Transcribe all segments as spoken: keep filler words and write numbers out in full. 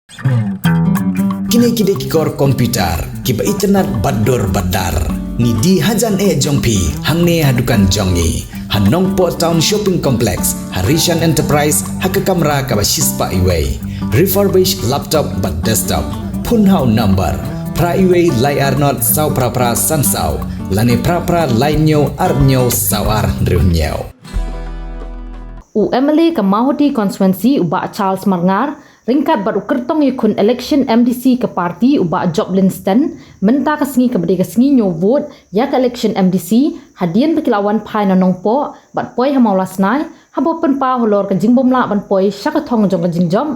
Kine ki dei ki kor computer kiba itynnad bad dur bad dar. Ngi die hajan eh jong phi hangne ha dukan jong ngi ha Nongpoh Town Shopping Complex, ha Rishan Enterprise, ha ka kamra kaba shispah iwei. Refurbished laptop bad desktop. Phone ha u number phra iwei lai ar not saw phra phra san saw lane phra phra lai hynñiew ar hynñiew saw ar hynriew hynñiew. U M L A ka Mawhati Constituency, u Bah Charles Marngar, ryngkat bad u kyrtong ïakhun election M D C ka party, u Bah Joplin Sten, mynta ka sngi kaba dei ka sngi ñiew vote ïa ka election M D C, hadien ba ki la wan phai na Nongpoh bad poi ha Mawlasnai, haba pynpaw halor ka jingbymlah ban poi sha ka thong jong ka jingjop.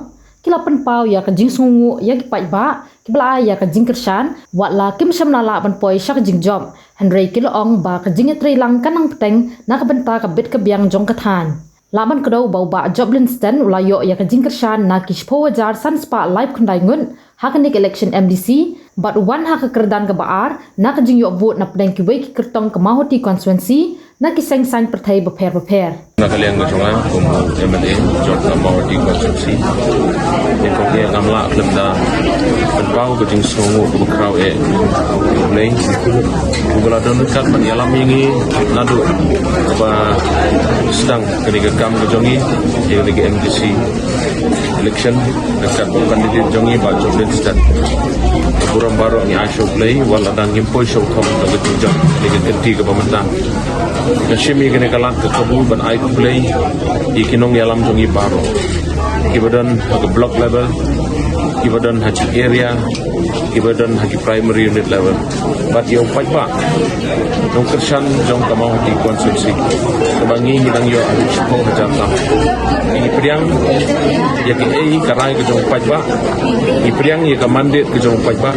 Ki la pynpaw ïa ka jingsngewnguh ïa ki paidbah kiba la ai ïa ka jingkyrshan, wat la kim shym la lah ban poi sha ka jingjop, hynrei ki la ong ba ka jingïatreilang kan nang bteng na ka bynta ka bit ka biang jong ka thaiñ. Lah ban kdew ba u Bah Joplin Sten u la ïoh ïa ka jingkyrshan na ki shiphew hajar san spah laiphew khyndai ngut ha kane ka election M D C, bad u wan ha ka kyrdan kaba ar na ka jingïoh vote na pdeng kiwei ki kyrtong ka Mawhati Constituency na ki seng saiñ pyrthei bapher bapher. Na ka liang ka jong nga kum u M L A jong ka Mawhati Constituency, ïa kong ïa ngam lah khlem da pynpaw ka jingsngewnguh kaba khraw eh. Blei uba la don ryngkat ban ïalam ïa ngi naduh ba sdang kane ka kam ka jong ngi, ïa kane ka M D C election, ryngkat bad u candidate jong ngi Bah Joplin Sten. Burom baroh ngi ai sha U Blei, wat la dang ngim poi sha u thong jong ka jingjop, kane ka kynti kaba mynta. Nga shim ïa kane ka lad ka kabu ban ai khublei ïa ki nongïalam jong ngi baroh, kiba don ha ka block level, kiba don ha ki area, kiba don ha ki primary unit level, bad ïa u paidbah nongkyrshan jong ka Mawhati Constituency, kaba ngi ngi dang ïoh haduh shiphew hajar tam. Ngi pdiang ïa kaei ka rai ka jong u paidbah, ngi pdiang ïa ka mandate ka jong u paidbah.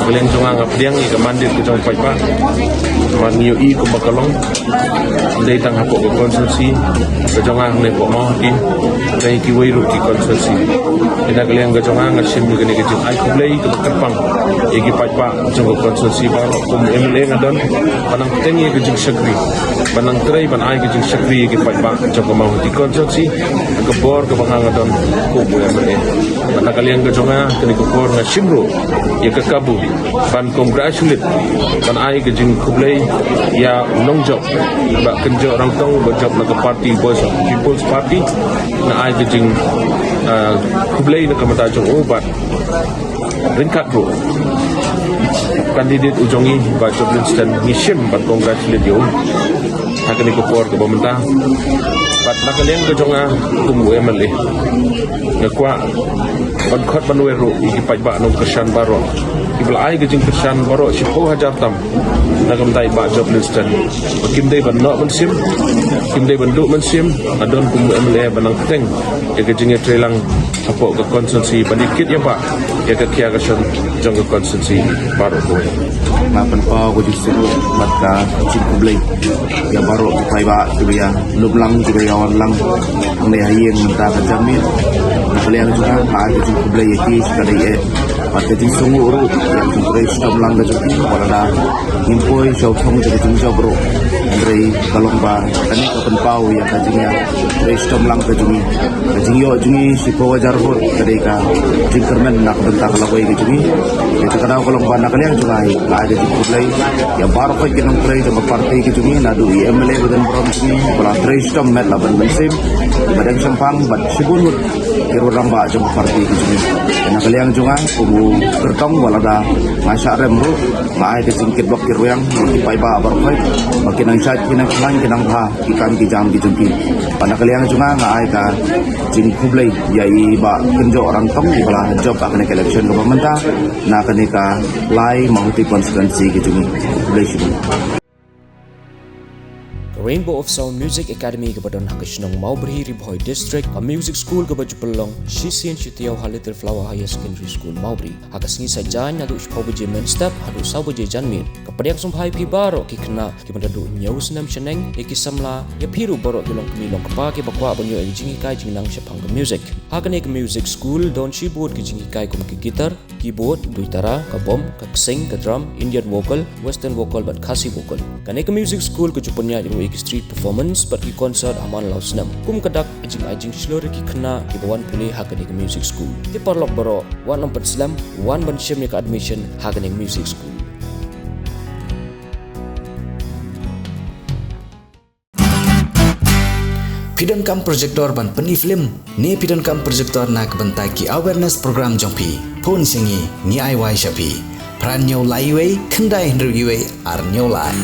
Ka liang jong nga, nga pdiang ïa ka mandate ka jong u paidbah, ba ngi ïohi kumba ka long, ym dei tang hapoh ka constituency ka jong nga hangne hapoh Mawhati, tang ïa kiwei ruh ki constituency. Te na ka liang ka jong nga, nga shim ïa kane ka jingai khublei kaba kyrpang ïa ki paidbah jong ka constituency baroh. Kum M L A nga don ban nang bteng ïa ka jingshakri, ban nang trei ban ai ka jingshakri ïa ki paidbah jong ka Mawhati Constituency, ka bor kaba nga nga don kum u M L A. Bad na ka liang ka jong nga, kane ka por nga shim ruh ïa ka kabu ban congratulate, ban ai ka jingkhublei ïa u nongjop Bah Kynjoh Rangtong, uba jop na ka party Voice of the People's Party. Nga ai ka jing, ah, khublei na ka bynta jong u, bad ryngkat ruh u candidate u jong ngi Bah Joplin Sten, ngi shim ban congratulate ïa u ha kane ka por kaba mynta. Bad na ka liang ka jong nga kum u M L A, nga kwah ban khot ban wer ruh ïa ki paidbah nongkyrshan baroh, kiba la ai ka jingkyrshan baroh shiphew hajar tam na ka bynta i Bah Joplin Sten. Ba kim dei ban noh mynsiem, kim dei ban duh mynsiem, nga don kum u M L A ban nang bteng ïa ka jingïatreilang hapoh ka constituency, ban ïa kit ïa bah ïa ka khia ka shon jong ka constituency baroh kawei. Nga pynpaw ka jingsngewnguh bad ka jingkhublei ïa baroh ki paidbah kiba ïa lum lang, kiba ïa wan lang hangne ha ïing mynta ka janmiet. Na ka liang jong nga, nga ai ka jingkhublei ïa ki shikatdei eh bad ka jingsngewnguh ruh ïa ka jingtrei shitom lang ka jong ki, wat lada ngim poi sha u thong jong ka jingjop ruh. Hynrei ka long ba kane ka pynpaw ïa ka jingïatrei shitom lang ka jong ngi. Ka jingïoh jong ngi shiphew hajar vote ka dei ka jingkyrmen na ka bynta ka lawei ka jong ngi. Ïa kata ka daw ka long ba na ka liang jong nga, nga ai ka jingkhublei ïa baroh ki nongtrei jong ka party ka jong ngi, naduh i M L A ba don burom jong ngi, ba la trei shitom met la ban mynsiem, ba dang shemphang, bad shibun ngut ki rangbah jong ka party ka jong ngi. Ïa na ka liang jong nga kum u kyrtong, wat lada nga shah rem ruh, nga ai ka jingkitbok kitrwiang ïa ki paidbah baroh, ba kin nang shait, kin nang khlaiñ, kin nang bha ki kam ki jam ki jong ki. Bad na ka liang jong nga, nga ai ka jingkhublei ïa i Bah Kynjoh Rangtong, iba la jop ha kane ka election kaba mynta na kane ka lai Mawhati constituency ka jong ngi. Khublei shibun. Ka Rainbow of Sound Music Academy kaba don ha ka shnong Mawbri, Ri Bhoi District, ka music school kaba ju pynlong shisien shi taïew ha Little Flower Higher Secondary School, Mawbri, ha ka sngi Saitjaiñ, naduh shiphew baje mynstep haduh saw baje janmiet. Ka pdiang sngewbha ïa phi baroh ki khynnah kiba naduh hynñiew snem shaneng, ïa ki samla, ïa phi ruh baroh ki longkmie longkpa kiba kwah ban ïoh ïa ka jinghikai jingnang shaphang ka music. Ha kane ka music school don shibun ki jinghikai kum ki guitar, keyboard, duitara, ka bom, ka ksing, ka drum, Indian vocal, western vocal bad Khasi vocal. Kane ka music school ka ju pynïaid ruh ïa ki street performance bad ki concert ha man la u snem. Kum ka dak ka jingai jingshlur ïa ki khynnah kiba wan pule ha kane ka music school. Te paralok baroh, wat nym pynslem, wan ban shim ïa ka admission ha kane ka music school. Phi donkam projector ban pyni film ne phi donkam projector na ka bynta ki awareness program jong phi? Phone sha ngi, ngi ai wai sha phi. Phra hynñiew lai wei, khyndai hynriew wei, ar hynñiew lai.